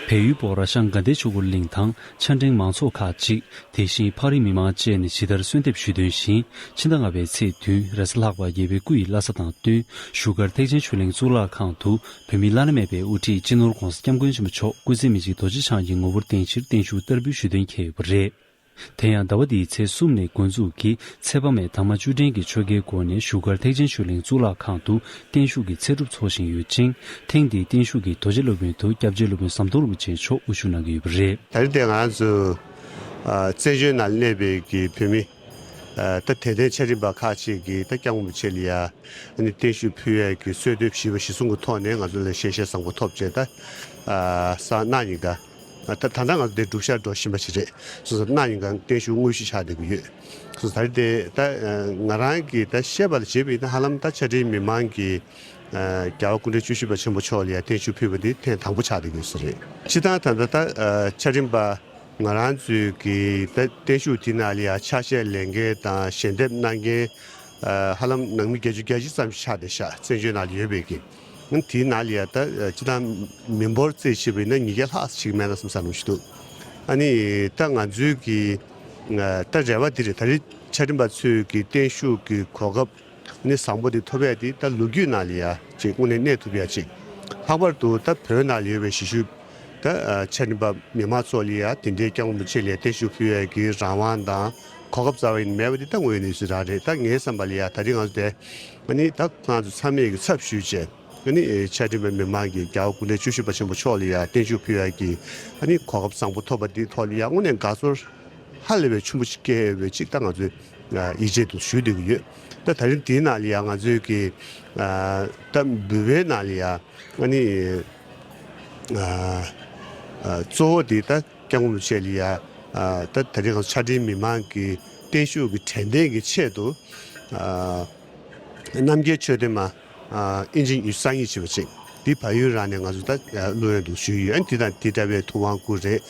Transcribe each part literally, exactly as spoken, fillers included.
བལ་ཡུལ་སྤོག་ར་ཤང་དགའ་ལྡན་ཆོས་འཁོར་གླིང་དང་ཆ་འཕྲིན་མང་ཚོགས་ཁག་ཅིག་དེ་བཞིན་ཕག་རི་མི་མང་བཅས་ནས་ཇི་ལྟར་གསོལ་འདེབས་ཞུས་དོན་བཞིན། ཕྱི་ཟླ་ལྔ་པའི་ཚེས་བདུན་རེས་གཟའ་ལྷག་པ་རྒྱལ་བའི་སྐུ་ཡི་བླ་གཟའ་དང་བསྟུན་བཞུགས་སྒར་ཐེག་ཆེན་ཆོས་གླིང་གཙུག་ལག་ཁང་དུ་བོད་མིའི་བླ་ན་མེད་པའི་དབུ་ཁྲིད་སྤྱི་ནོར་༧གོང་ས་༧སྐྱབས་མགོན་ཆེན་པོ་མཆོག་སྐུ་ཚེ་མི་འཇིག་རྡོ་རྗེ་འཆང་གི་ངོ་བོར་བརྟེན་ཕྱིར་བརྟན་བཞུགས་བསྟར་འབུལ་ཞུས་དོན་འཁེལ་ཡོད་པ་རེད། དེ་ཡང་ཟླ་བ་འདིའི་ཚེས་གསུམ་ནས་འགོ་འཛུགས་ཀྱིས་ཚེ་དཔག་མེད་དར་མ་བཅུ་ལྡན་གྱི་ཆོ་གའི་སྒོ་ནས་བཞུགས་སྒར་ཐེག་ཆེན་ཆོས་གླིང་གཙུག་ལག་ཁང་དུ་བརྟན་བཞུགས་ཀྱི་ཚེ་སྒྲུབ་འཚོགས་བཞིན་ཡོད་ཅིང་། ཐེངས་འདིའི་བརྟན་བཞུགས་ཀྱི་དོལ་རྒྱལ་སློབ་དཔོན་དུ་སྐྱབས་རྗེ་སློབ་དཔོན་ཟམ་གདོང་རིན་པོ་ཆེ་མཆོག་དབུ་བཞུགས་གནང་གི་ཡོད་པ་རེད། ད་རེས་དེ་ང་ཚོ་ཨ་བཙན་བྱོལ་ནང་གནས་པའི་གི་བོད་མི་ཨ་ད་དད་ལྡན་ཆ་འཕྲིན་པ་ཁག་ཅིག་གིས་ད་སྐྱབས་མགོན་རིན་པོ་ཆེ་ལ་ཡ་ཨ་ནི་བརྟན་བཞུགས་ཕུལ་ཡས་ཀྱི་གསོལ་འདེབས་ཞུས་པ་གཞིར་བཟུང་གི་ཐོག་ནས་ང་ཚོ་ལ་ཞལ་བཞེས་བཟང་པོ་ཐོབ་བྱས། ད་ཨ་སང་གནངས་ཉིན་ཀ་ད་ད་ལྟ་ང་ཚོ་འདིར་སྒྲུབ་ཞག་འགྲོ་བཞིན་པ་ཞིག་རེད། སོ་སོ་གནངས་ཉིན་ཀ་བརྟན་བཞུགས་དངོས་གཞི་ཆགས་བསྡད་ཀྱི་ཡོད། སོ་སོ་ད་རེས་དེ་ད་ང་རང་གིས་ད་བཤད་པ་ལ་བྱས་པ་ཡིན་ན་ཧ་ལམ་ད་ཆ་འཕྲིན་མི་མང་གིས་རྒྱལ་བ་སྐུ་ཕྲེང་བཅུ་བཞི་པ་ཆེན་པོ་མཆོག་ལ་ཡང་བརྟན་བཞུགས་ཕུལ་བ་འདི་ཐེངས་དང་པོ་ཆགས་བསྡད་ཀྱི་ཡོད་ས་རེད། སྤྱིར་བཏང་ད་ལྟ་ད་ཆ་འཕྲིན་པ་ང་རང་ཚོའི་གི་ད་བརྟན་བཞུགས་དེ་ནང་ལ་ཡང་ཕྱག་བཞེས་ལེན་མཁན་དང་ཞལ་འདེབས་གནང་མཁན་ཧ་ལམ་ནང་མི་བརྒྱད་ཅུ་གྱ་གཅིག་ཙམ་ཞིག་ཆགས་བསྡད་ཤག་བཙན་བྱོལ་ནང་ལ་ཡོད་པའི་གི། དེའི་ནང་ལ་ཡ་ད་སྤྱིར་བཏང་མི་འབོར་རྩིས་བྱས་པ་ཡིན་ན་ཉིས་བརྒྱ་ལྷག་ཅིག་མེད་ན་བསམ་བསམ་བློ་ཞིག་འདུག་ཨ་ནི་ད་ང་ཚོའི་གི་ད་རེ་བ་འདི་རེད། ད་རེས་ཆ་འཕྲིན་པ་ཚོས་གི་བརྟན་བཞུགས་ཀྱི་གོ་སྐབས་ནི་བཟང་པོ་འདི་ཐོབ་ཡ་འདི་ད་ལོ་རྒྱུས་ནང་ལ་ཡ་ཅིག་དངོས་གནས་གནས་ཐུབ་ཡ་ཅིག་ལྷག་པར་དུ་ད་བོད་ནང་ལ་ཡོད་པའི་གཞིས་བཞུགས་ད་ཆ་འཕྲིན་པ་མི་མང་ཚོ་ལ་ཡ་དེ་འདྲའི་སྐྱབས་མགོན་རིན་པོ་ཆེ་ལ་བརྟན་བཞུགས་ཕུལ་ཡ་གི་རང་དབང་དང་གོ་སྐབས་རྩ་བ་ཡིན་མེད་པ་འདི་ད་དངོས་ཡོད་གནས་ཚུལ་རང་རེད། ད་ངའི་བསམ་པ་ལ་ཡ་ད་རེས་ང་ཚོ་དེ་ཨ་ནི་ད་ང་ཚོ་ཚང་མས་ཀྱི་ཚབ་ཞུས་བྱས་ཨ་ནི་ཆ་འཕྲིན་པ་མི་མང་གིས་རྒྱལ་བ་སྐུ་ཕྲེང་བཅུ་བཞི་པ་ཆེན་པོ་མཆོག་ལ་ཡ་བརྟན་བཞུགས་ཕུལ་ཡ་གི་ཨ་ནི་གོ་སྐབས་བཟང་པོ་ཐོབ་པ་འདི་ཐོག་ལ་ཡ་དངོས་གནས་དགའ་ཚོར་ཧ་ལས་པའི་ཆེན་པོ་ཞིག་སྐྱེས་ཡོད་པའི་ཅིག་ད་ང་ཚོས་ཡིད་ཆེས་དུ་ཞུ་བསྡད་ཀྱི་ཡོད། ད་ད་རིང་འདིའི་ནང་ལ་ཡ་ང་ཚོས་ཀྱི་ད་འབུལ་བའི་ནང་ལ་ཡ་ཨ་ནི་གཙོ་བོ་འདི་ད་སྐྱབས་མགོན་རིན་པོ་ཆེ་ལ་ཡ་ད་ད་རིང་ང་ཚོ་ཆ་འཕྲིན་མི་མང་གི་བརྟན་བཞུགས་ཀྱི་དྲན་རྟེན་གྱི་ཆེད་དུ། རྣམ་རྒྱལ་ཆོས་ལྡན་མ། ཨིན་ཇི་ཉི་ཤུ་རྩ་གཉིས་བྱས་པ་ཅིག་འདི་བལ་ཡུལ་རང་ནས་ང་ཚོ་ད་བླུ་ཡོན་དུ་ཞུས་ཡོད། ཨ་ནི་འདི་དང་འདི་འདྲ་བའི་ཐུབ་དབང་སྐུ་རེད།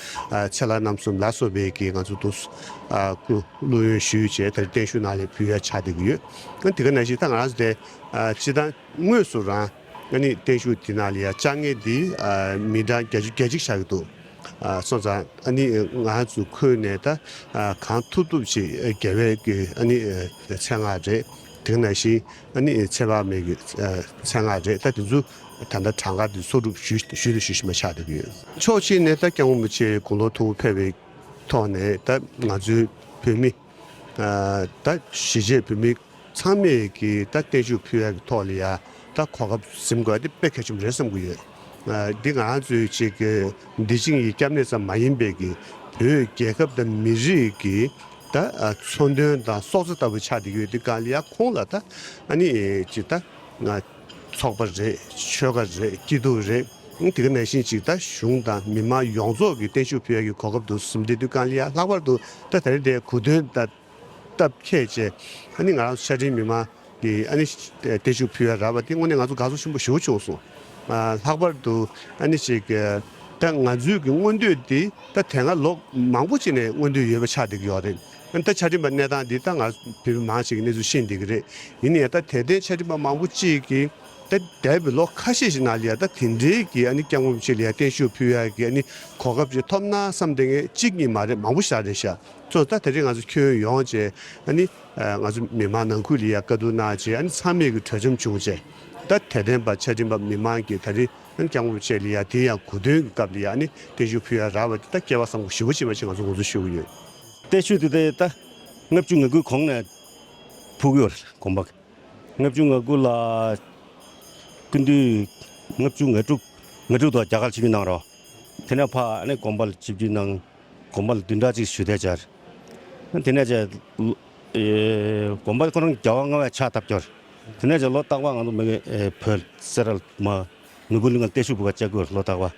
ཚེ་ལྷ་རྣམ་གསུམ་ལ་སོགས་པའི་གི་ང་ཚོ་དུ་སྐུ་བླུ་ཡོན་ཞུས་བྱས་ད་བརྟན་བཞུགས་ནང་ལ་ཕུལ་ཡ་ཆགས་བསྡད་ཀྱི་ཡོད། ཨ་ནི་དེ་ག་ནང་བཞིན་ད་ང་རང་ཚོ་དེ་སྤྱི་བཏང་དངོས་སུ་རང་ཨ་ནི་བརྟན་བཞུགས་འདི་ནང་ལ་ཡ་བཅར་མཁན་འདི་མི་གྲངས་བརྒྱད་ཅུ་གྱ་གཅིག་ཆགས་ཀྱི་འདུག་ཨ་སོང་ཙང་ཨ་ནི་ང་ཚོ་ཁུལ་ནས་ད་ཨ་གང་ཐུབ་ཐུབ་ཅིག་རྒྱལ་བའི་གི་ཨ་ནི་ཨ་མཚན་སྔགས་རེད། དེ་ནང་བཞིན་ཨ་ནི་ཚེ་དཔག་མེད་ཀྱི་ཨ་མཚན་སྔགས་རེད། ད་དེ་ཚོ་ད་ལྟ་གྲངས་ཀ་དེ་གསོག་སྒྲུབ་ཞུ་ཞུ་དང་ཞུ་བཞིན་པ་ཆགས་བསྡད་ཀྱི་ཡོད། ཕྱོགས་གཅིག་ནས་ད་སྐྱབས་མགོན་རིན་པོ་ཆེ་དགུང་ལོ་མཐོ་པོ་ཕེབས་པའི་ཐོག་ནས་ད་ང་ཚོའི་བོད་མི་ཨ་ད་གཞིས་བྱེས་བོད་མི་ཚང་མས་ཀྱི་ད་བརྟན་བཞུགས་ཕུལ་ཡག་གི་ཐོག་ལ་ཡ་ད་གོ་སྐབས་ཟིན་དགོས་དེ་དཔེ་གལ་ཆེན་པོ་རེད་བསམ་གྱི་ཡོད། ཨ་འདི་ང་རང་ཚོའི་ཅིག་གི་འདི་ཅིག་གི་སྐྱབས་གནས་ཙམ་མ་ཡིན་པའི་གི་བོད་རྒྱལ་ཁབ་དང་མི་རིགས་ཀྱི་ད་ཨ་མཚོན་དོན་དང་སྲོག་རྩ་ལྟ་བུ་ཆགས་བསྡད་ཀྱི་ཡོད། དེ་གང་ལ་ཡ་ཁོང་ལ་ད་ཨ་ནི་ཅིག་ད་ང་ཚོགས་པ་རེད། ཆོལ་ཁ་རེད། སྐྱིད་སྡུག་རེད། དེ་ག་ནང་བཞིན་ཅིག་ད་གཞུང་དང་མི་མང་ཡོངས་རྫོགས་ཀྱི་བརྟན་བཞུགས་ཕུལ་ཡག་གི་གོ་སྐབས་དུ་ཟིན་བསྡད་དུས་གང་ལ་ཡ་ལྷག་པར་དུ་ད་ད་རེས་དེ་གོ་སྟོན་ད་སྟབས་ཁེལ་བྱས་ཨ་ནི་ང་རང་ཚོ་ཆ་འཕྲིན་མི་མང་གིས་ཨ་ནི་བརྟན་བཞུགས་ཕུལ་ཡ་རག་པ་དེ་དངོས་གནས་ང་ཚོ་དགའ་ཚོར་ཆེན་པོ་ཞེ་པོ་བྱུང་སོང་། ཨ་ལྷག་པར་དུ་ཨ་ནི་ཅིག་ད་ང་ཚོའི་གི་མངོན་འདོད་འདི་ད་དེ་སྔ་ལོ་མང་པོ་ཅིག་ནས་མངོན་འདོད་ཡོད་པ་ཆགས་བསྡད་ཀྱི་ཡོད་རེད། ཨ་ནི་ད་ཆ་འཕྲིན་པ་གནས་སྟངས་འདི་ད་ང་བོད་མི་མང་ཞིག་གི་གནས་ཚུལ་ཤེས་བསྡད་ཀྱི་རེད། ཡིན་ནའི་ད་དད་ལྡན་ཆ་འཕྲིན་པ་མང་པོ་ཅིག་གིས་ད་འདས་པའི་ལོ་ཁ་ཤས་ཤིག་ནང་ལ་ཡ་ད་དེ་འདྲའི་གི་ཨ་ནི་སྐྱབས་མགོན་རིན་པོ་ཆེ་ལ་ཡ་བརྟན་བཞུགས་ཕུལ་ཡ་གི་ཨ་ནི་གོ་སྐབས་ཅིག་ཐོབ་ན་བསམ་བསྡད་མཁན་གཅིག་གཉིས་མ་རེད། མང་པོ་ཞིག་རེད་ཤག་ཚོ་ད་དེ་རིང་ང་ཚོ་ཁྱོན་ཡོངས་བྱས་ཨ་ནི་ང་ཚོ་མི་མང་ནང་ཁུལ་ལ་ཡ་བཀའ་བསྡུར་གནང་བྱས་ཨ་ནི་ཚང་མས་གི་གྲོས་འཆམ་བྱུང་བྱས་ད་དད་ལྡན་པ་ཆ་འཕྲིན་པ་མི་མང་གིས་ད་རེས་ཨ་ནི་སྐྱབས་མགོན་རིན་པོ་ཆེ་ལ་ཡ་དེ་ཡང་གོ་སྟོན་གྱི་སྐབས་ལ་ཡ་ཨ་ནི་བརྟན་བཞུགས་ཕུལ་ཡ་རག་པ་དེ་ད་སྐལ་བ་བཟང་པོ་ཞེ་པོ་ཅིག་ཡིན་པ་ཅིག་ང་ཚོ་ངོས་འཛིན་ཞུ་གི་ཡོད། བརྟན་བཞུགས་དེ་ད་ལྔ་བཅུ་ང་དགུའི་གོང་ནས་ཕུལ་གྱི་ཡོད་རེད། དགོན་པ་ལྔ་བཅུ་ང་དགུ་ལ་སྐུ་མདུན་ལྔ་བཅུ་ང་དྲུག་ང་དྲུག་དང་རྒྱ་གར་ཆིབས་བསྒྱུར་གནང་རོགས། དེ་ནས་ཕར་ཨ་ནི་དགོན་པ་ལ་ཆིབས་བསྒྱུར་གནང་། དགོན་པ་ལ་བདུན་ཕྲག་གཅིག་བཞུགས་གདན་འཇགས། དེ་ནས་ཅེ། དགོན་པ་ཁོ་རང་རྒྱལ་བ་ལྔ་པའི་ཕྱག་བཏབ་ཀྱོར། དེ་ནས་ཅེ་ལོ་རྟག་པར་ང་ཚོ་མི་བོད་སེ་ར་མ་ནོར་བུ་གླིང་ག་བརྟན་བཞུགས་ཕུལ་བ་བཅར་དགོས་ལོ་རྟག་པར།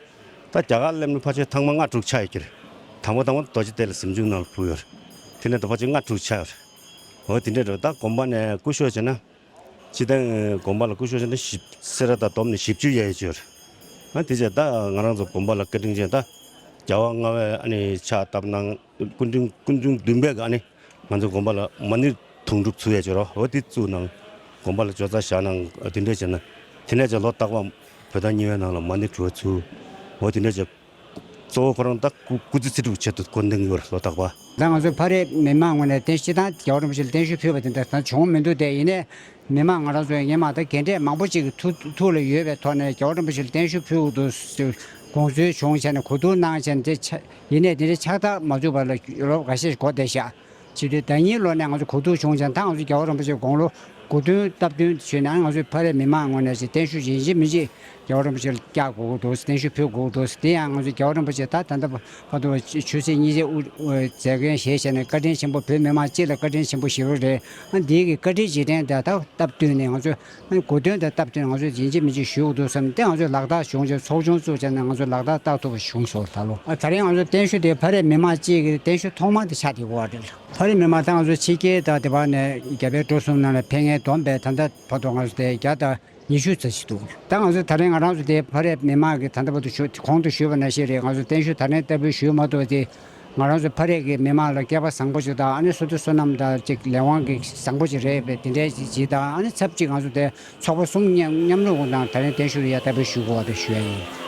ད་རྒྱ་གར་སླེབས་ནས་ཕལ་ཆེར་ཐེངས་མ་ལྔ་དྲུག་ཆགས་ཡོད་ཀྱི་རེད། དང་པོ་དང་པོ་རྡོ་རྗེ་གདན་ལ་གཟིམ་འཇུག་གནང་ཕུལ་ཡོད་རེད། དེ་ནས་ད་ཕལ་ཆེར་ལྔ་དྲུག་ཆགས་ཡོད་རེད། འོ་དེ་འདྲ་རེད། ད་དགོན་པ་ནས་སྐུ་གཤེགས་བྱས་ན། སྤྱིར་བཏང་དགོན་པ་ལ་སྐུ་གཤེགས་བྱས་ན་བཞི་སེ་ར་དང་བསྡོམས་ནས་བཞི་བཅུ་ཡས་ཡོད་ཀྱི་ཡོད་རེད། ཨ་དེ་བྱས་ད་ང་རང་ཚོ་དགོན་པ་ལ་བཀའ་དྲིན་ཅན་ད་རྒྱལ་བ་ལྔ་པའི་ཨ་ནི་ཕྱག་བཏབ་གནང་སྐུ་ཕྲེང་སྐུ་ཕྲེང་བདུན་པའི་གི་ཨ་ནི་ང་ཚོ་དགོན་པ་ལ་མ་ཎི་དུང་སྒྲུབ་ཚུགས་ཡས་ཀྱི་རེད། འོ་དེ་བཙུགས་གནང་། དགོན་པ་ལ་ཇོ་ཚ་བཞག་གནང་། དེ་འདྲས་བྱས་ན་དེ་ནས་ཅེ་ལོ་རྟག་པར་བོད་ཟླ་གཉིས་པའི་ནང་ལ་མ་ཎི་གྲུབ་པ་ཚུགས། འོ་དེ་འདྲས་ཅེ་ གཙོ་བོ་ཁོ་རང་ད་སྐུ་སྐུ་ཚེ་ཚེ་སྒྲུབ་ཆེད་དུ་འཁོར་འདོན་ཡོད་རེད་ལོ་རྟག་པར། ད་ང་ཚོ་ཕ་རེད་མི་མང་ངོས་ནས་བརྟན་སྤྱི་བཏང་རྒྱལ་བ་རིན་པོ་ཆེ་ལ་བརྟན་བཞུགས་ཕུལ་བ་དེ་འདྲ་ད་བྱུང་མི་འདུག་དེ་ཡིན་ནའི་མི་མང་ང་རང་ཚོ་སྔོན་མ་ད་དགེ་འབྲས་མང་པོ་ཅིག་གི་ཐུགས་ཐུགས་ལ་ཡོད་པའི་ཐོག་ནས་རྒྱལ་བ་རིན་པོ་ཆེ་ལ་བརྟན་བཞུགས་ཕུལ་དགོས་འདུག་དགོངས་ཚུལ་བྱུང་བྱས་ནས་གོ་བསྡུར་གནང་བྱས་ནས་དེ་ཆ་ཡིན་ནའི་དེ་འདྲའི་ཕྱག་རྟགས་མ་བཙུགས་པ་ལ་ལོ་ལོ་འགའ་ཤས་འགོར་བསྡད་ཤག་བྱེད་དུས་ཟླ་གཉིས་ལོ་ནས་ང་ཚོ་གོ་བསྡུར་བྱུང་ཙང་ད་ང་ཚོ་རྒྱལ་བ་རིན་པོ་ཆེ་དགུང་ལོ་དགུ་བདུན་སྟབས་བསྟུན་ཞུས་ནས་ང་ཚོའི་ཕ་རེད་མི་མང་ངོས་ནས་ཅིག་བརྟན་བཞུགས་ཡིན་གཅིག་མིན་གཅིག་རྒྱལ་བ་རིན་པོ་ཆེ་ལ་བཀྱག་དགོས་ཀྱི་འདུག་བརྟན་བཞུགས་ཕུལ་དགོས་ཀྱི་འདུག་དེ་ཡང་ང་ཚོ་རྒྱལ་བ་རིན་པོ་ཆེ་ད་ད་ལྟ་བར་དུ་ཆོས་སྲིད་གཉིས་ཆར་དབུ་མཛད་འགན་བཞེས་བྱས་ནས་བཀའ་དྲིན་ཆེན་པོ་བོད་མི་མང་སྤྱི་ལ་བཀའ་དྲིན་ཆེན་པོ་ཞེ་པོ་རེད། ཨ་འདིའི་གི་བཀའ་དྲིན་རྗེས་དྲན་དེ་ད་སྟབས་བསྟུན་ནས་ང་ཚོས་གོ་སྟོན་དང་སྟབས་བསྟུན་ང་ཚོས་ཡིན་གཅིག་མིན་གཅིག་ཞུ་དགོས་འདུག་བསམ་སྟེ་ང་ཚོས་ལག་བསྟར་བྱུང་རྗེས་ཚོགས་ཆུང་བཙུགས་བྱས་ནས་ང་ཚོས་ལག་བསྟར་བསྟར་ཐུབ་པ་བྱུང་སོང་ད་ལོ། ཨ་ད་རེས་ང་ཚོ་བརྟན་བཞུགས་དེ་ཕ་རེད་མི་མང་སྤྱི་གི་བརྟན་བཞུགས་ཐོག་མ་དེ་ཆགས་བསྡད་ཡོད་རེད། ཕ་རེད་མི་མང་ད་ང་ཚོ་ཕྱི་རྒྱལ་དང་དེ་བར་ནས་རྒྱ་བལ་འབྲུག་གསུམ་ནང་ལ་ཕེབས་མཁན་བསྡོམས་པས་ད་ལྟ་བར་དུ་ང་ཚོ་དེ་བརྒྱ་དང་ཉི་ཤུ་ཙམ་ཞིག་འདུག་ད་ང་ཚོ་ད་རེས་ང་རང་ཚོ་དེ་ཕ་རེད་མི་མང་གི་ད་ལྟ་བར་དུ་ཞུ་གོང་དུ་ཞུས་པ་ནང་བཞིན་རེད། ང་ཚོ་བརྟན་བཞུགས་ད་རེས་ལྟ་བུ་ཞུས་མ་ཐུབ་པ་དེ་ང་རང་ཚོ་ཕ་རེད་ཀྱི་མི་མང་ལ་སྐལ་པ་བཟང་པོ་ཞིག་དང་ཨ་ནི་སོ་ཐོ་བསོད་ནམས་དང་ཅིག་ལས་དབང་གི་བཟང་པོ་ཞིག་རེད་པས་དེ་འདྲའི་ཞིག་དང་ཨ་ནི་ཚབ་ཅིག་ང་ཚོ་དེ་ཚོགས་པ་གསུམ་མཉམ་མཉམ་རུབ་དང་ད་རེས་བརྟན་བཞུགས་ཡ་ལྟ་བུ་ཞུ་དགོས་པ་དེ་ཞུ་ཡ་ཡིན།